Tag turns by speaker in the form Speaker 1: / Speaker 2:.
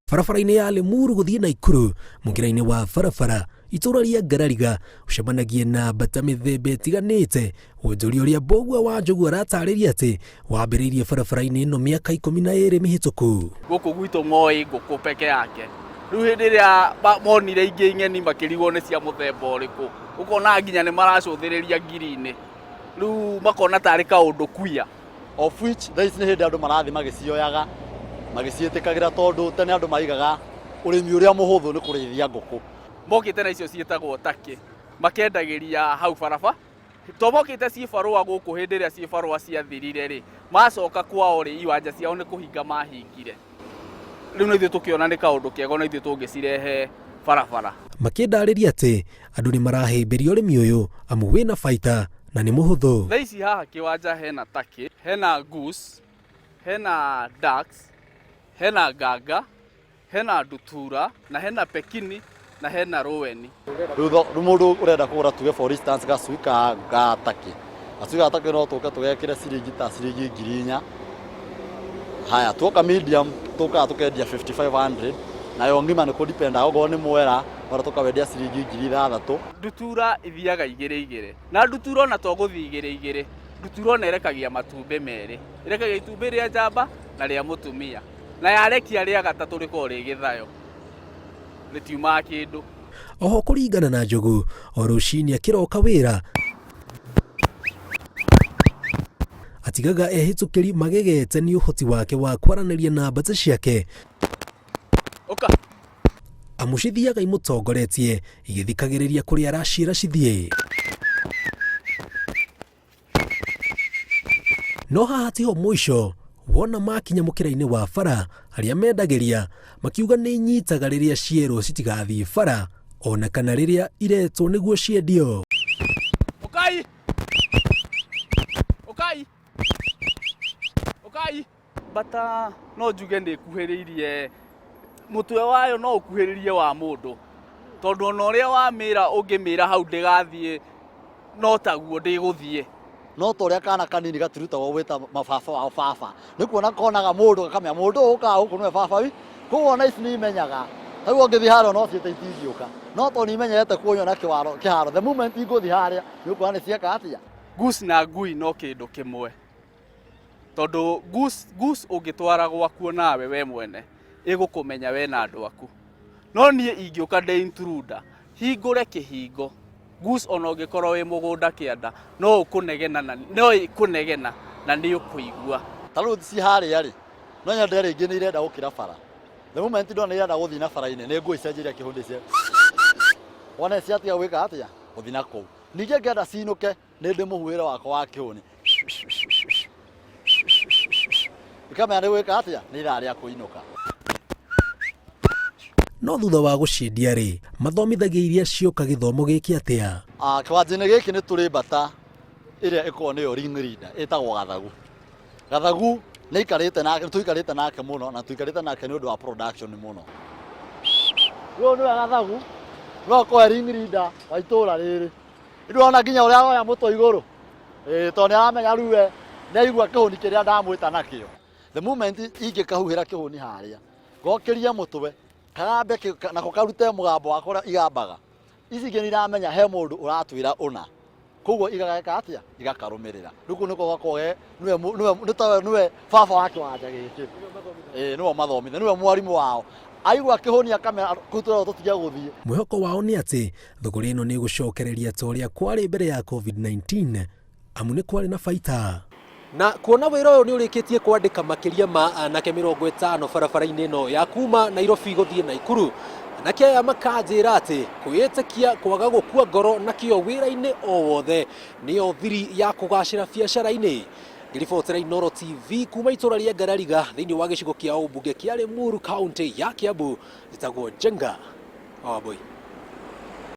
Speaker 1: Barabara-inĩ ya Limuru gũthiĩ Naikuru, mũkĩra-inĩ wa barabara, itũra rĩa Ngarariga, ũcemanagie na mbata mĩthemba ĩtiganĩte. Wonjoria ũrĩa Mbũgua wa Njogu aratarĩria atĩ wambĩrĩirie barabara-inĩ ĩno mĩaka 12 mĩhĩtũku.
Speaker 2: Gũkũ gwitũ moĩ ngũkũ peke yake. Rĩu hĩndĩ ĩrĩa monire ingĩ ng'eni makĩrigwo nĩ cia mũthemba ũrĩkũ, ũkona nginya nĩ maracũthĩrĩria ngiri-inĩ. Rĩu makona tarĩ kaũndũ kuya.
Speaker 3: Of which thaa ici nĩ hĩndĩ andũ marathiĩ magĩcioyaga magĩciĩtĩkagĩra tondũ tene andũ maigaga ũrĩmi ũrĩa mũhũthũ nĩ kũrĩithia ngũkũ.
Speaker 2: Mokĩte na icio ciĩtagwo takĩ, makendagĩria hau baraba. To mokĩte ciĩ barũa gũkũ hĩndĩ ĩrĩa ciĩ barũa ciathirire rĩ, macoka kwao rĩ, iwanja ciao nĩ kũhinga mahingire. Rĩu na ithuĩ tũkĩona nĩ kaũndũ kega ona ithuĩ tũngĩcirehe barabara.
Speaker 1: Makĩndarĩria atĩ andũ nĩ marahĩmbĩria ũrĩmi ũyũ amu wĩna baita na nĩ mũhũthũ.
Speaker 2: Thaa ici haha kĩwanja hena turkey, hena goose, hena ducks, hena nganga, hena ndutura, na hena pekini, na hena rũweni.
Speaker 3: Rĩu rĩu mũndũ ũrenda kũgũra tuge for instance gacui ka ga turkey, gacui ga turkey no tũke tũgekĩre ciringi ta ciringi 4,000. Haya tuoka medium tũkaga tũkendia 5500, nayo ng'ima nĩ kũ depend okorwo nĩ mwera, mwera tũkawendia ciringi 6,000.
Speaker 2: Ndutura ithiaga igĩrĩ igĩrĩ, na ndutura ona to gũthiĩ igĩrĩ igĩrĩ, ndutura ona ĩrekagia matumbĩ merĩ, ĩrekagia itumbĩ rĩa njamba na rĩa mũtumia, na yarekia rĩa gatatũ rĩkoragwo rĩ gĩthayo, rĩtiumaga kĩndũ.
Speaker 1: Oho kũringana na Njogu, o rũcinĩ akĩroka wĩra, atigaga ehĩtũkĩri magegete nĩ ũhoti wake wa kwaranĩria na mbata ciake.
Speaker 2: Ũka.
Speaker 1: Amu cithiaga imũtongoretie igĩthikagĩrĩria kũrĩa araciĩra cithiĩ. No haha tiho mũico, wona makinya mũkĩra-inĩ wa bara arĩa mendagĩria makiuga nĩ inyitaga rĩrĩa cierwo citigathiĩ bara ona kana rĩrĩa iretwo nĩguo ciendio.
Speaker 2: Ũkai! Ũkai! Ũkai! Mbata no njuge nĩ ĩkuhĩrĩirie mũtwe wayo no ũkuhĩrĩrie wa mũndũ tondũ ona ũrĩa wamĩra ũngĩmĩra hau ndĩgathiĩ no taguo ndĩgũthiĩ.
Speaker 3: No ta ũrĩa kana kanini gatirutagwo gwĩta mababa wao baba, nĩ kuona konaga mũndũ gakamenya mũndũ ũyũ ũkaga gũkũ nĩwe baba wi, koguo ona ici nĩ imenyaga, ta rĩu ũngĩthiĩ harĩa ona ũciĩte itingĩũka, no tondũ nĩ imenyerete kũnyona kĩharo, the moment ingũthiĩ harĩa nĩ ũkuona nĩ cieka atĩa.
Speaker 2: Goose na ngui no kĩndũ kĩmwe. Tondũ goose, goose ũngĩtwara gwaku nawe we mwene ĩgũkũmenya we na andũ aku. No niĩ ingĩũka ndĩ intruder, hingũre kĩhingo, goose ona ũngĩkorwo wĩ mũgũnda kĩanda, no ũkũnegena na no ĩkũnegena na nĩ ũkũigua.
Speaker 3: Ta rĩu ci harĩa rĩ, no nyende rĩngĩ nĩ irenda gũkĩra bara. The moment ndona irenda gũthiĩ na bara-inĩ, nĩ ngũicenjeria kĩhũndĩ cia wone ciatiga gwĩka atĩa, gũthiĩ na kũu. Ningĩ ngenda cinũke, nĩ ndĩ mũhuhĩre wakwa wa kĩhũni. Ikamenya nĩ gwĩka atĩa, nĩ ithaa rĩa kũinũka.
Speaker 1: No thutha wa gũciendia rĩ, mathomithagia iria cioka gĩthomo gĩkĩ atĩa?
Speaker 3: Kĩwanja-inĩ gĩkĩ nĩ tũrĩ mbata ĩrĩa ĩkoragwo nĩyo ring leader ĩtagwo Gathagu. Gathagu nĩ aikarĩte nake, nĩ tũikarĩte nake mũno na tũikarĩte nake nĩ ũndũ wa production mũno. Ũyũ nĩwe Gathagu, nĩwe ũkoragwo e ring leader wa itũra rĩrĩ. Ndĩrona nginya ũrĩa aroya mũtwe igũrũ. Ĩĩ tondũ nĩ aramenya rĩu we nĩ aigua kĩhũni kĩrĩa ndamwĩta nakĩo. The moment ingĩkahuhĩra kĩhũni harĩa, ngokĩrie mũtwe, kagambe nako karute mũgambo wako ũrĩa igambaga, ici ingĩ nĩ iramenya he mũndũ ũratwĩra ũna. Koguo igageka atĩa? Igakarũmĩrĩra. Rĩu kũu nĩko gakoragwo ge nĩwe nĩwe nĩ tawe nĩwe baba wa kĩwanja gĩkĩ. Ĩĩ nĩwe ũmathomithia, nĩwe mwarimũ wao. Aigua kĩhũni akamera kũu tũrerwo tũtige gũthiĩ.
Speaker 1: Mwĩhoko wao nĩ atĩ thũgũrĩ ĩno nĩ ĩgũcokereria ta ũrĩa kwarĩ mbere ya COVID-19 amu nĩ kwarĩ na baita.
Speaker 4: Na kuona wĩra ũyũ nĩ ũrĩkĩtie kwandĩka makĩria ma anake 50 barabara-inĩ ĩno ya kuma Nairobi gũthiĩ Naikuru, anake aya makanjĩra atĩ kwĩĩtĩkia, kwaga gũkua ngoro na kĩo wĩra-inĩ o wothe nĩyo thiri ya kũgacĩra biacara-inĩ. Ngĩribotera Inooro TV kuma itũra rĩa Ngarariga thĩinĩ wa gĩcigo kĩa ũmbunge kĩa Limuru kaũntĩ ya Kiambu, njĩtagwo Njenga wa Wambui.